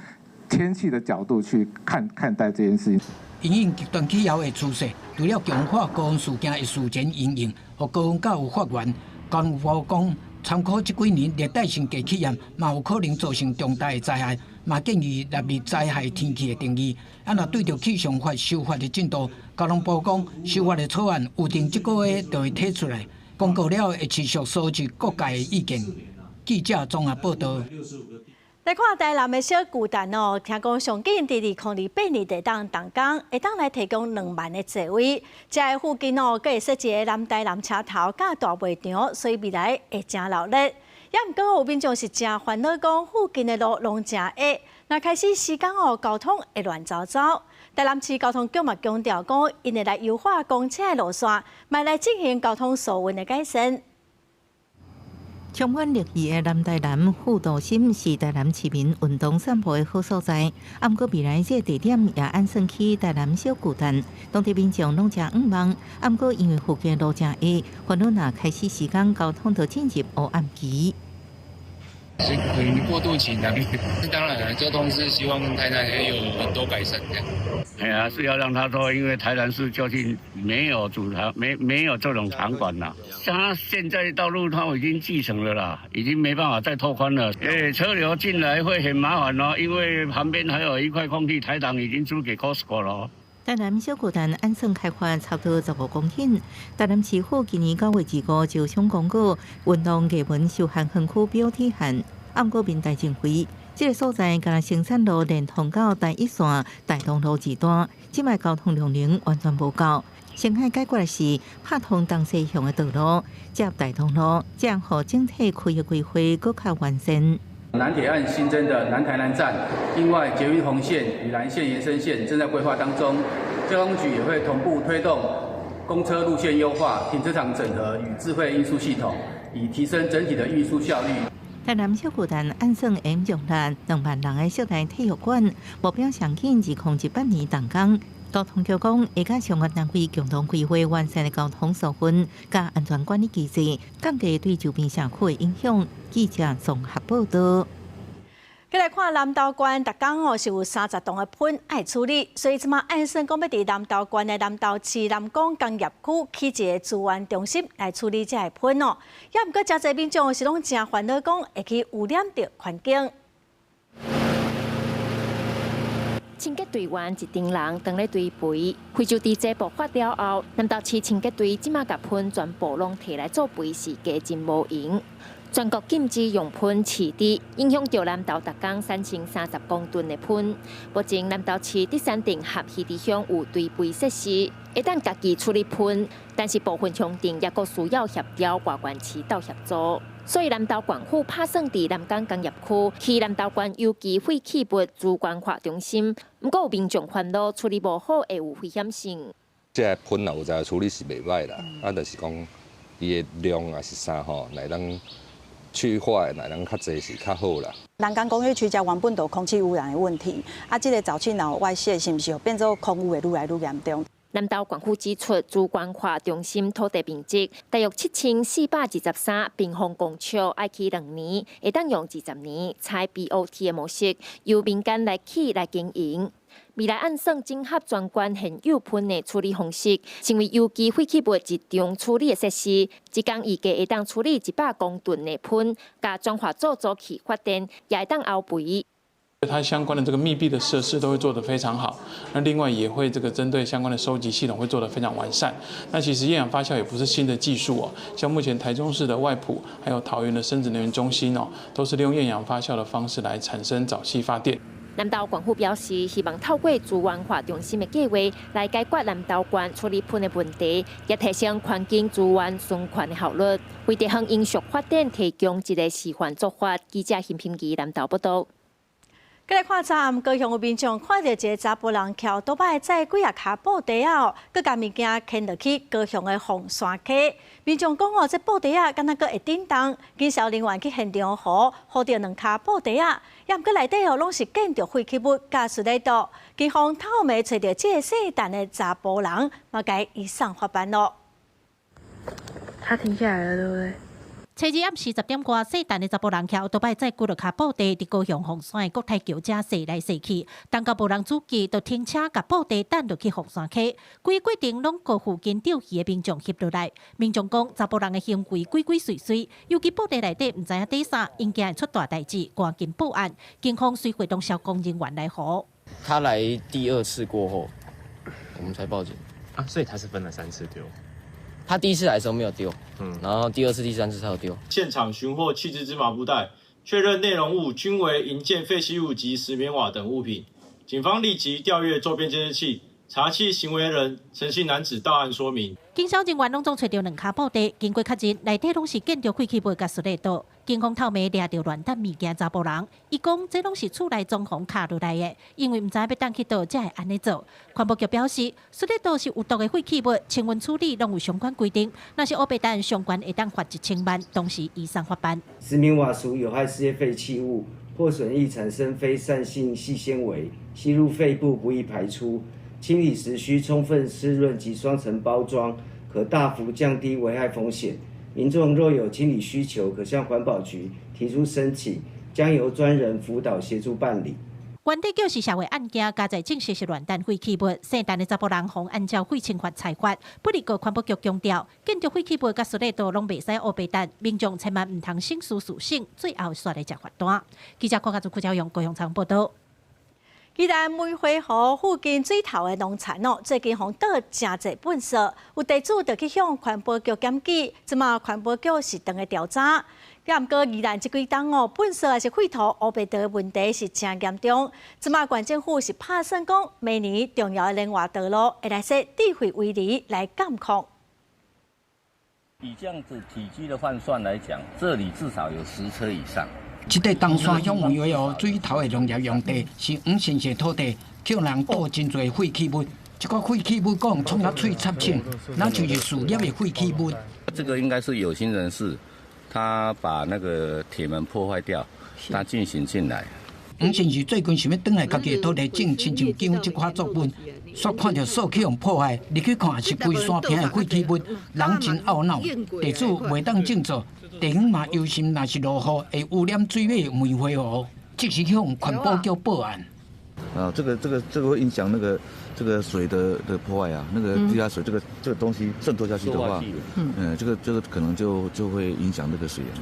Speaker 28: 天氣的角度去看待這件事情。
Speaker 16: 因應極端氣候的趨勢，除了強化高溫事件的事前因應，予高溫較有法源。交通部講，參考這幾年熱帶性低氣壓，嘛有可能造成重大的災害，嘛建議納入災害天氣的定義。啊，若對著氣象法修法的進度，交通部講修法的草案預定這個月就會提出來，公告了後會持續收集各界的意見。記者綜合報導。
Speaker 1: 來看台南的小巨蛋哦，聽講上緊佇2028年會當動工，會當來提供2萬个座位。遮的附近哦，閣會設一個南台南車頭佮大賣場，所以未來會誠熱鬧。也毋過有民眾是誠煩惱，講附近的路攏誠狹，若開始施工哦，交通會亂糟糟。台南市交通局嘛強調講，𪜶會來優化公車的路線，嘛來進行交通疏運的改善。
Speaker 2: 充滿綠意的南台南副都心是台南市民運動散步的好所在。啊，毋過未來這个地點也按算起台南小巨蛋，當地民眾攏誠向望。啊，毋過因為附近路誠狹，煩惱若開始時間交通就進入黑暗期。
Speaker 3: 是可能過渡期難，當然了，交通是希望台南也有很多改善的。
Speaker 4: 哎呀，是要讓他說，因為台南市究竟沒有主場，沒有這種場館啦。他現在道路它已經繼承了啦，已經沒辦法再拓寬了。哎，車流進來會很麻煩咯，因為旁邊還有一塊空地，台糖已經租給 Costco 咯。
Speaker 2: 台南小巨蛋按算開發差不多15公頃。台南市府今年9月25就想公告運動藝文休閒園區表體案，毋過民代認為，這个所在敢若生產路連通到台一線大同路二段，這擺交通量能完全無夠。先愛解決的是拍通東西向的道路，接大同路，這樣予整體區域規劃閣較完善。
Speaker 10: 南鐵案新增的南台南站，另外捷運紅線與藍線延伸線正在規劃當中，交通局也會同步推動公車路線優化、停車場整合與智慧運輸系統，以提升整體的運輸效率。
Speaker 2: 台南小巨蛋按算會容納2萬人的室內體育館，目標上緊2018年動工。交通局講，會佮相關單位共同規劃完善的交通疏運佮安全管理機制，降低對周邊社區的影響。記者綜合報道。
Speaker 1: 繼來看南投縣，逐工哦是有30噸的糞愛處理，所以這馬按算講欲佇南投縣的南投市南港工業區起一个資源中心來處理這个糞哦。也毋過誠濟民眾是攏誠煩惱，講會去污染著環境。
Speaker 19: 清潔隊員一陣人當咧堆肥，廢石佇這爆發了後，南投市清潔隊這馬共糞全部攏提來做肥是加真無閒。全國禁止用糞飼豬，影響著南投逐工產生30公噸的糞。目前南投市竹山鎮和魚池鄉有堆肥設施，會當家己處理糞，但是部分鄉鎮猶閣需要協調外縣市鬥協助。所以南投縣府拍算佇南港工業區起南投縣有機廢棄物資源化中心，毋過有民眾煩惱處理無好會有危險性。
Speaker 20: 這个糞若有在處理是袂䆀啦，啊，就是講伊的量也是啥吼，來當去化的來當較濟是較好啦。
Speaker 21: 南港工業區遮原本就有空氣污染的問題，啊，這个沼氣若有外泄，是毋是變做空污會愈來愈嚴重？
Speaker 19: 南投縣府指出，資源化中心土地面積大約7423平方公尺，愛起2年，會當用20年，採 BOT 的模式，由民間來起來經營。未來按算整合全縣現有糞的處理方式，成為有機廢棄物集中處理的設施。一工預計會當處理100公噸的糞，共轉化做沼氣發電，也會當漚肥。
Speaker 22: 它相關的這個密閉的設施都會做得非常好，那另外也會這個針對相關的收集系統會做得非常完善。那其實厭氧發酵也不是新的技術哦，像目前台中市的外埔，還有桃園的生質能源中心哦，都是利用厭氧發酵的方式來產生沼氣發電。
Speaker 19: 南投縣府表示，希望透過資源化中心的計劃來解決南投縣處理糞的問題，也提升環境資源循環的效率，為地方永續發展提供一個示範做法。記者邢品儀南投報道。
Speaker 1: 繼來看昨暗高雄有民眾看著一个查埔人蹺倒擺載幾仔跤布袋仔哦，閣共物件牽落去高雄的鳳山溪。民眾講哦，這布袋仔敢若閣會振動，警消人員去現場扶，扶著兩跤布袋仔，也毋過內底哦攏是建築廢棄物佮塑膠袋。警方透暝揣著這个姓陳的查埔人，嘛共移送法辦咯。
Speaker 23: 他停下來了，對不對？
Speaker 29: 初二暗時10點外，姓陳的查埔人騎歐多擺載幾落跤布袋，佇高雄鳳山的國泰橋遮踅來踅去，等到無人注意，就停車共布袋擲落去鳳山溪。規個過程攏予附近釣魚的民眾翕落來。民眾講，查埔人的行為鬼鬼祟祟，尤其布袋內底毋知影佇啥，𪜶驚會出大代誌，趕緊報案。警方隨會動消防人員來扶。
Speaker 30: 他來第二次過後，我們才報警。
Speaker 31: 啊，所以他是分了三次丟。
Speaker 30: 他第一次來的時候沒有丟，然後第二次、第三次才有丟。
Speaker 32: 現場尋獲棄置之麻布袋，確認內容物均為營建廢棄物及石棉瓦等物品。警方立即調閱周邊監視器，查緝行為人陳姓男子到案說明。
Speaker 29: 警消人員攏總揣著兩跤布袋，經過確認，內底攏是建築廢棄物佮塑膠袋。警方透暝掠著亂擲物件查埔人，伊講這攏是厝內裝潢卡落來的，因為毋知欲擲去佗才會按呢做。環保局表示，塑膠袋是有毒的廢棄物，清運處理攏有相關規定，若是烏白擲，上懸會當罰1000萬，同時移送法辦。
Speaker 5: 石棉瓦屬有害事業廢棄物，破損易產生飛散性細纖維，吸入肺部不易排出。清理時需充分濕潤及雙層包裝，可大幅降低危害風險。民眾若有清理需求，可向環保局提出申請，將由專人輔導協助辦理。
Speaker 29: 原底就是社會案件，加在證實是亂擲廢棄物，姓陳的查埔人予按照廢清法裁罰。不過環保局強調，建築廢棄物佮塑膠袋攏袂使烏白擲，民眾千萬毋通省事事省，最後煞來食罰單。記者郭家祖、郭朝陽、高雄場報道。
Speaker 1: 宜蘭梅花湖附近水頭的農田哦，最近予倒誠濟糞埽，有地主就去向環保局檢舉，這馬環保局是正佇調查。也毋過宜蘭這幾冬哦，糞埽抑是廢土烏白倒的問題是誠嚴重。這馬縣政府是拍算講，明年重要的聯外道路會來設智慧圍籬來監控。
Speaker 6: 以這樣子體積的換算來講，這裡至少有10車以上。
Speaker 16: 這塊東山鄉梅花湖水頭的農業用地是黃先生土地，予人倒真濟廢棄物。這個廢棄物講創甲喙插青，那就是事業的廢棄物。
Speaker 6: 這個應該是有心人士，他把那個鐵門破壞掉，他進行進來。
Speaker 16: 黃先生最近想欲轉來家己的土地種親像薑這款作物，煞看著煞去予破壞，入去看是規山坪的廢棄物，人真懊惱。地主袂當種作，地方嘛憂心，若是落雨會污染水尾梅花湖，即時向環保局報案。
Speaker 7: 啊，這個會影響那個這個水的破壞啊，那個地下水這個東西滲透下去的話，這個可能就會影響那個水源。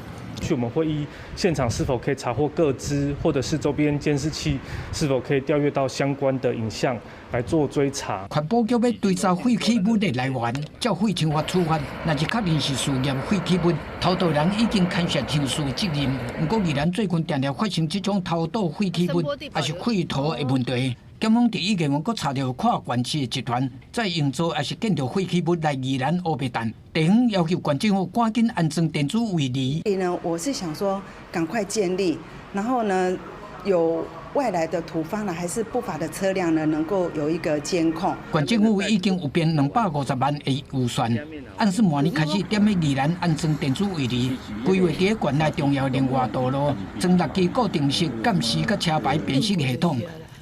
Speaker 8: 去我們會依現場是否可以查獲個資，或者是周邊監視器是否可以調閱到相關的影像來做追查。
Speaker 16: 環保局欲追查廢棄物的來源，照廢清法處罰。若是確認是事業廢棄物，偷倒人已經牽涉刑事責任。毋過宜蘭最近定定發生這種偷倒廢棄物，抑是廢土的問題。檢方佇一月份閣查著跨縣市的集團在營造抑是建築廢棄物來宜蘭烏白擲，地方要求縣政府趕緊安裝電子圍籬。
Speaker 9: 所以呢，我是想說趕快建立，然後呢，有外來的土方呢，還是不法的車輛呢，能夠有一個監控。
Speaker 16: 縣政府已經有編250萬的預算，按算明年開始踮咧宜蘭安裝電子圍籬，規劃佇咧縣內重要聯外道路裝6支固定式監視佮車牌辨識系統。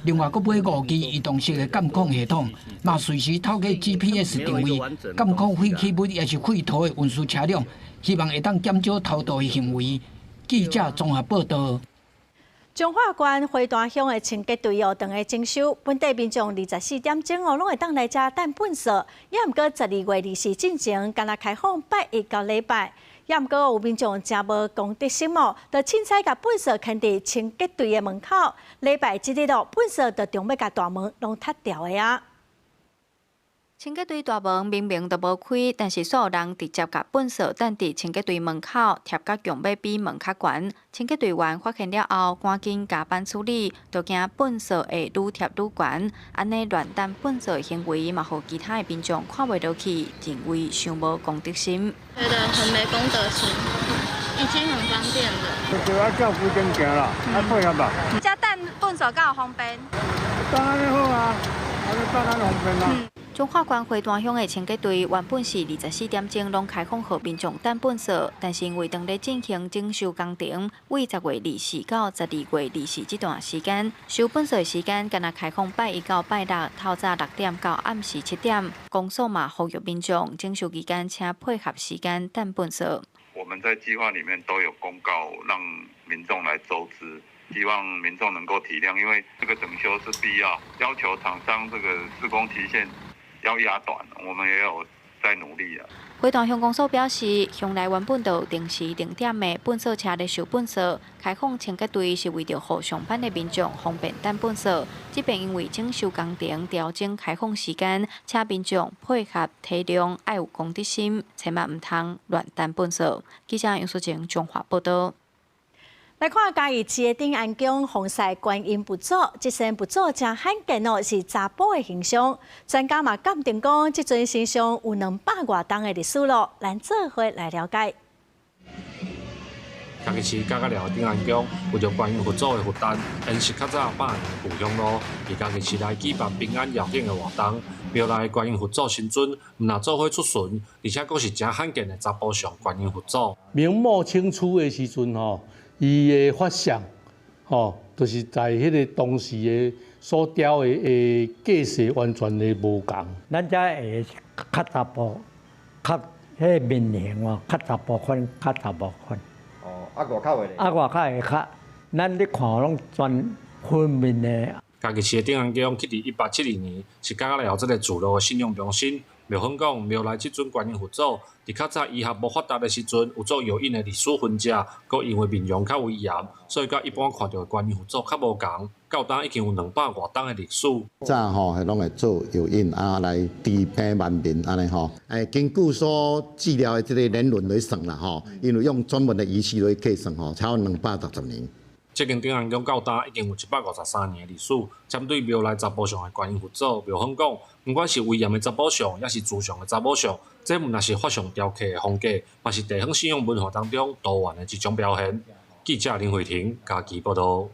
Speaker 16: 另外，閣買5支移動式的監控系統，嘛隨時透過 GPS 定位監控廢棄物抑是廢土的運輸車輛，希望會當減少偷渡的行為。記者綜合報道。
Speaker 1: 彰化縣花壇鄉的清潔隊哦，正佇整修，本地民眾24點鐘哦，攏會當來遮擲糞埽。也毋過12月24進前，干焦開放拜一到禮拜。也毋過有民眾誠無公德心哦，就凊彩共糞埽囥佇清潔隊的門口。禮拜這日哦，糞埽就著欲共大門攏踢掉的啊。
Speaker 11: 清潔隊大門明明都無開，但是煞有人直接共糞埽擲佇清潔隊門口，疊甲牆欲比門較懸。清潔隊員發現了後，趕緊加班處理，就驚糞埽會愈疊愈懸。按呢亂擲糞埽的行為，嘛予其他的民眾看袂落去，認為傷無公德心。
Speaker 23: 覺得很沒公德心，已經很方便了。
Speaker 12: 就愛照規定行啦，愛配合吧。
Speaker 23: 遮擲糞埽敢有方便？
Speaker 12: 當然好啊，按呢當然方便啦。
Speaker 11: 彰化縣花壇鄉的清潔隊原本是24點鐘攏開放予民眾擲糞埽，但是因為當咧進行整修工程，為10月24到12月24這段時間，收糞埽的時間干焦開放拜一到拜六，透早6點到暗時7點。公所嘛呼籲民眾整修期間請配合時間擲糞埽。
Speaker 14: 我們在計劃裡面都有公告，讓民眾來周知，希望民眾能夠體諒，因為這個整修是必要，要求廠商這個施工期限要壓短，我們也有在努力啊。
Speaker 11: 花壇鄉公所表示，鄉內原本就有定時定點的糞埽車咧收糞埽，開放清潔隊是為著予上班的民眾方便擲糞埽。這擺因為整修工程調整開放時間，請民眾配合體諒，愛有公德心，千萬毋通亂擲糞埽。記者楊淑靜彰化報道。
Speaker 1: 來看嘉義市的頂安宮防曬觀音佛祖，這尊佛祖誠罕見哦，是查埔的形象。專家嘛鑑定講，這尊神像有200外冬的歷史咯。咱做伙來了解。
Speaker 3: 嘉義市甲甲寮的鎮安宮為著觀音佛祖的佛誕，延續較早百年的故鄉路，佇嘉義市內舉辦平安繞境的活動。廟內觀音佛祖神尊，毋但做伙出巡，而且閣是誠罕見的查埔像觀音佛祖。
Speaker 4: 明末清初的時陣吼，伊的法相吼，就是在彼个當時的所雕的架勢完全的無仝。
Speaker 10: 咱遮會較查埔，較彼個面型哦，較查埔款，較查某款。
Speaker 13: 哦，啊外口的咧？
Speaker 10: 啊外口的較，咱咧看攏全分面的。
Speaker 3: 嘉義市的鎮安宮起佇1872年，是甲寮這个聚落的信仰中心。廟方講，廟內這尊觀音佛祖，佇較早醫學無發達的時陣，有做藥引的歷史痕跡，閣因為面容較威嚴，所以佮一般看著的觀音佛祖較無仝。到今已經有200外冬的歷史。
Speaker 15: 早吼，攏會做藥引啊，來治病萬民按呢吼。根據所治療的這個年輪來算啦吼，因為用專門的儀器來計算吼，超過260年。
Speaker 3: 這間鎮安宮到今已經有153年的歷史。針對廟內查埔像的觀音佛祖，廟方講，毋管是威嚴的查埔像，抑是慈祥的查某像，這毋但是法相雕刻的風格，嘛是地方信仰文化當中多元的一種表現。記者林慧婷嘉義報導。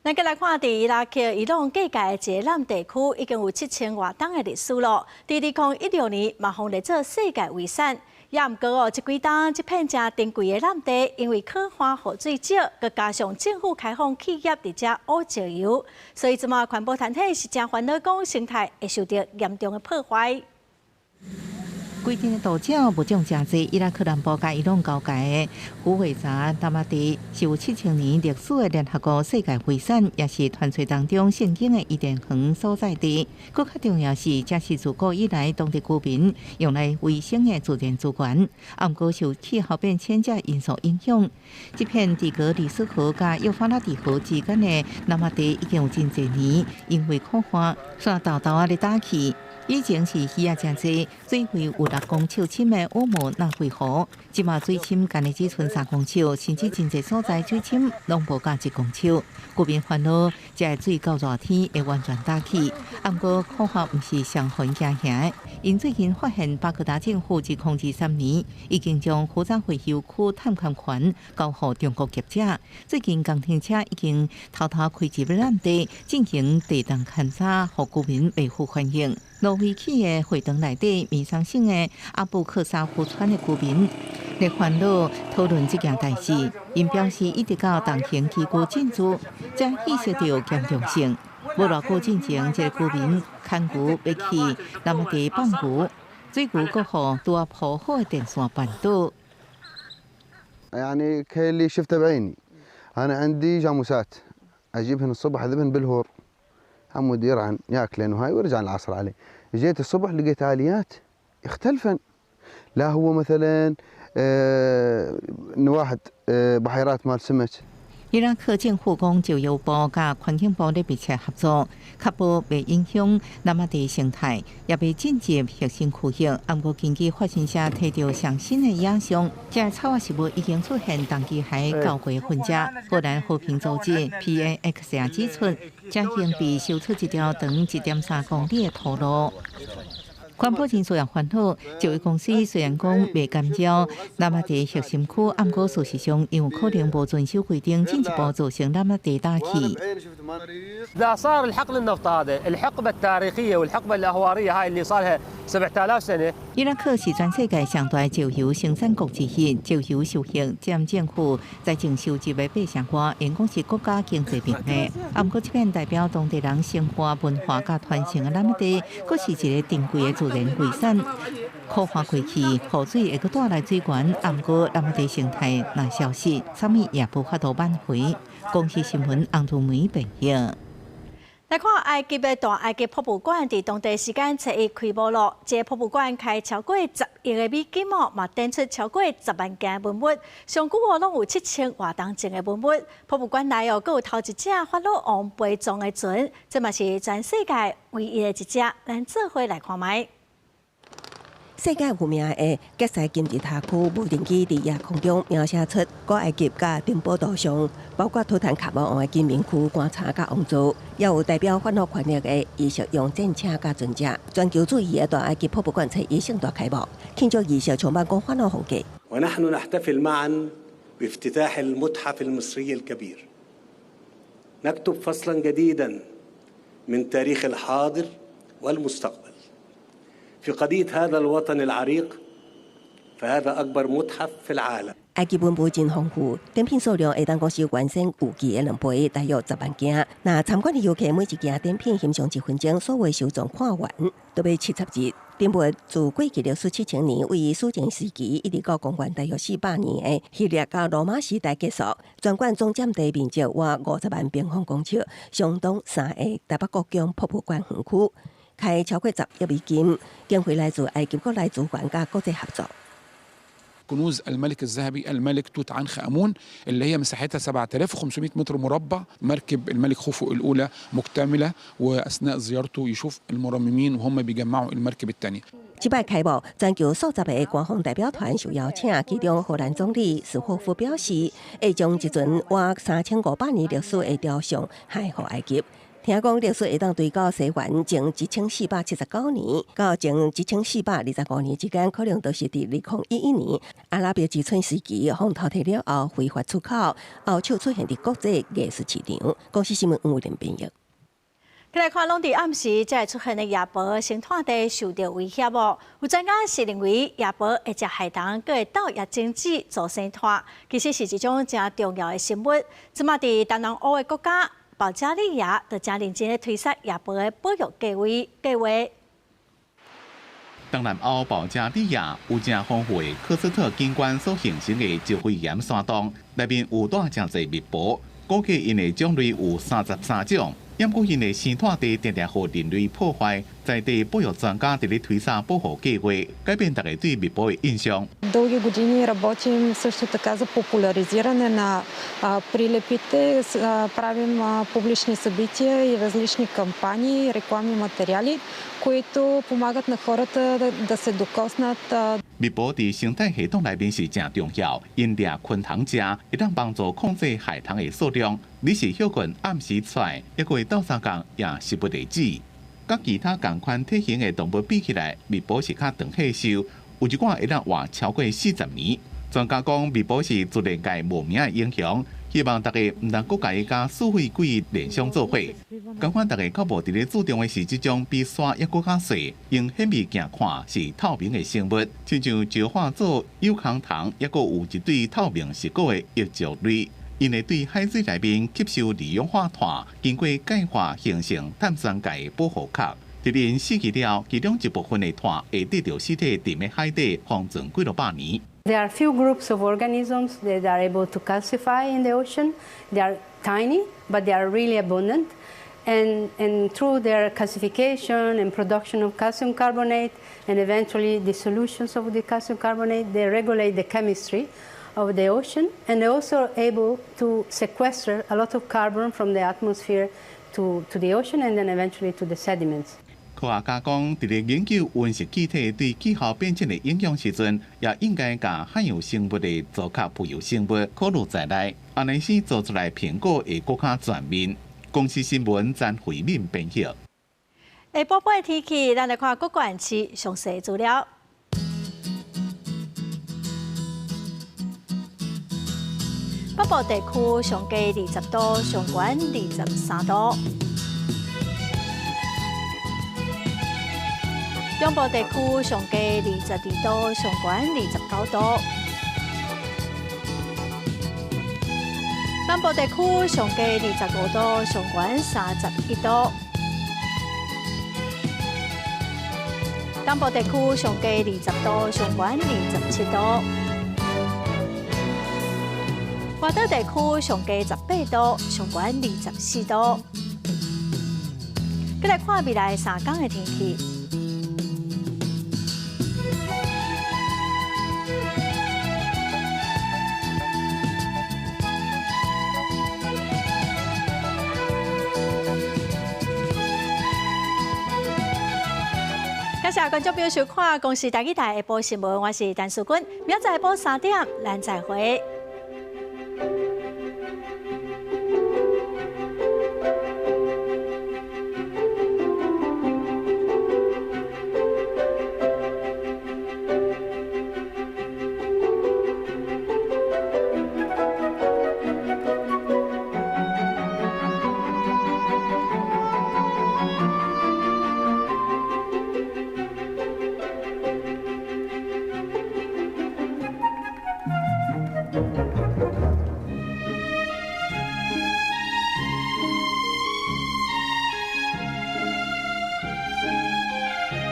Speaker 1: 咱閣來看，佇伊拉克、伊朗隔界的一個濫地區，已經有7000外冬的歷史咯。佇2016年，嘛予列做世界遺產。也毋過哦，這幾冬這片誠珍貴的濫地，因為可旱雨水少，閣加上政府開放企業佇遮挖石油，所以這馬環保團體是誠煩惱，講生態會受著嚴重的破壞。
Speaker 2: 規陣的島鳥物種誠濟，伊拉克南部佮伊朗交界的虎尾閘達馬地是有7000年歷史的聯合國世界遺產，也是傳說當中聖經的伊甸園所在地。閣較重要是，這是自古以來當地居民用來維生的自然資源。啊，毋過受氣候變遷這因素影響，這片底格里斯河佮幼發拉底河之間的南馬地已經有真濟年，因為苦旱，煞沓沓仔咧焦去。以前是魚仔誠濟，水位有6公尺深的烏姆納惠河，這馬水深干焦只賰3公尺，甚至真濟所在水深攏無到1公尺。居民煩惱，這个水到熱天會完全焦去。啊，毋過苦旱毋是上予𪜶驚嚇的，𪜶最近發現巴格達政府自2023年已經將胡扎回收區探勘權交予中國業者。最近工程車已經偷偷開入濫地進行地動勘查，予居民袂赴反應。路飛起的會堂內底，米桑省的阿布克沙夫村的居民咧煩惱討論這件代誌，𪜶表示一直到重興機具進駐，才意識著嚴重性。無偌久進前，這个居民牽牛欲去南地放牛，水牛閣予拄仔鋪好的電線絆倒。
Speaker 17: يعني كاللي شفته بعيني، انا عندي جاموسات اجيبهن الصبح اذبهن بالهور عمود يرعن ياكلن وهاي ويرجع العصر عليه. جيت الصبح لقيت اليات يختلفن، لا هو مثلا انه واحد بحيرات مال سمك.
Speaker 2: 伊拉克政府講，石油部佮環境部咧密切合作，確保袂影響南馬地生態，也袂進入核心區域。毋過根據法新社提著上新的影像，這草仔食物已經出現長期海交過痕跡。波蘭和平組織 PAX 也指出，這已被修出一條長1.3公里的土路。環保人士也煩惱，石油公司雖然講袂干擾南馬地核心區，毋過事實上有可能無遵守規定，進一步造成南馬地焦去。
Speaker 18: إذا صار الحقل النفط هذا الحقبة التاريخية والحقبة الأهوارية هاي اللي صار لها 7000 سنة。
Speaker 2: 伊拉克是全世界上大石油生產國之一，石油收益佔政府財政收入的8成外，因講是國家經濟命脈。啊，毋過這片代表當地人生活文化佮傳承的南地，閣是一個珍貴的自然遺產。苦旱過去，雨水會閣帶來水源，啊，毋過南地生態若消失，啥物也無法度挽回。公視新聞洪如梅編譯。
Speaker 1: 來看埃及的大埃及博物館，佇當地時間初一開幕咯。這個博物館開超過10億个美金哦，嘛展出超過10萬件文物，上久哦攏有7000外冬前的文物。博物館內哦，閣有頭一隻法老王陪葬的船，這嘛是全世界唯一的一隻。咱做伙來看覓。
Speaker 24: 世界有名的吉賽金字塔區無人機佇夜空中描寫出古埃及佮珍寶圖像，包括圖坦卡蒙王的金面具、棺材佮王座，也有代表法老權力的儀式用戰車佮船隻。全球注意的大埃及博物館初一盛大開幕，慶祝儀式充滿講法老風格。
Speaker 25: ونحن نحتفل معا
Speaker 13: بافتتاح المتحف المصري الكبير نكتب فصلا جديدا من تاريخ الحاضر والمستقبل في قضية هذا الوطن العريق، فهذا أكبر متحف في العالم。
Speaker 24: 埃及文物真豐富，展品數量會當講是原先預計的2倍，大約10萬件。若參觀的遊客每一件展品欣賞1分鐘，所有收藏看完，都欲70日。展物自過去歷史7000年，位於史前時期一直到公元大約400年的希臘到羅馬時代結束。全館總佔地面積約50萬平方公尺，相當三個台北國宮博物館園區，開超過10億美金，經費來自埃及國內資源佮國際合作。
Speaker 19: كنوز الملك الذهبي الملك توت عنخ امون اللي هي مساحتها 7500 متر مربع. مركب الملك خوفو الاولى مكتمله، واثناء زيارته يشوف المرممين وهم بيجمعوا المركب الثانيه.
Speaker 24: 這擺開幕，全球數十个官方代表團受邀請，其中荷蘭總理史霍夫表示，會將一尊約3500年歷史的雕像獻予埃及。聽講歷史會當追到西元前1479年到前1425年之間，可能都是佇2011年阿拉伯之春時期，予偷提了後非法出口，後首出現佇國際藝術市場。公視新聞黃偉玲編譯。
Speaker 1: 來看，攏佇暗時才會出現的夜貘生態地受著威脅哦。有專家是認為夜貘會食害蟲，閣會鬥葉精子做生態，其實是一種誠重要的生物。這馬佇東南歐的國家保加利亞，就誠認真咧推捒夜貘的保育計劃。計劃。
Speaker 20: 東南歐保加利亞有誠豐富的喀斯特景觀所形成的石灰岩山洞，內面有蹛誠濟蜜貘，估計𪜶的種類有33種。毋過𪜶的生態地定定予人類破壞，在地保育專家佇咧推捒保護計劃，改變大家對蜜貘的印象。
Speaker 21: Дълги години работим също така за популяризиране на прилепите. Правим публични събития и различни кампании, рекламни материали, които помагат на хората да се докоснат.
Speaker 20: 蜜貘佇生態系統內面是誠重要，𪜶掠昆蟲食，會當幫助控制害蟲的數量。只是歇睏暗時出來，抑閣會鬥相共也食不下子。佮其他仝款體型的動物比起來，蜜貘是較長歲壽，有一寡會當活超過40年。專家講，蜜貘是自然界無名的英雄，希望大家毋通閣共伊佮死血鬼聯想做伙。仝款大家較無佇咧注重的是這種比沙猶閣較細，用顯微鏡看是透明的生物，親像石化做有空蟲，猶閣有一對透明石膏的翼足類，𪜶會對海水內面吸收二氧化碳，經過鈣化形成碳酸鈣的保護殼。佇𪜶死去了，其中一部分的碳會綴著屍體沉佇海底，封存幾落百年。
Speaker 22: There are few groups of organisms that are able to calcify in the ocean. They are tiny, but they are really abundant. And through their calcification and production of calcium carbonate and eventually dissolutions of the calcium carbonate, they regulate the chemistry of the ocean, and they're also able to sequester a lot of carbon from the atmosphere to the ocean and then eventually to the sediments.
Speaker 20: 科學家講，佇咧研究溫室氣體對氣候變遷的影響時陣，也應該共海洋生物的藻殼浮游生物考慮在內，按呢時做出來評估會閣較全面。公視新聞詹慧敏編譯。
Speaker 1: 下晡晡的天氣，咱來看各縣市詳細資料。北部地區上低20度，上懸23度。中部地區上低22度，上懸29度。南部地區上低25度，上懸31度。東部地區上低20度，上懸27度。外島地區上低18度，上懸24度。閣來看未來3工的天氣。感謝觀眾朋友收看《公視台語台》下晡新聞，我是陳淑君，明仔載下晡3點，咱再會。。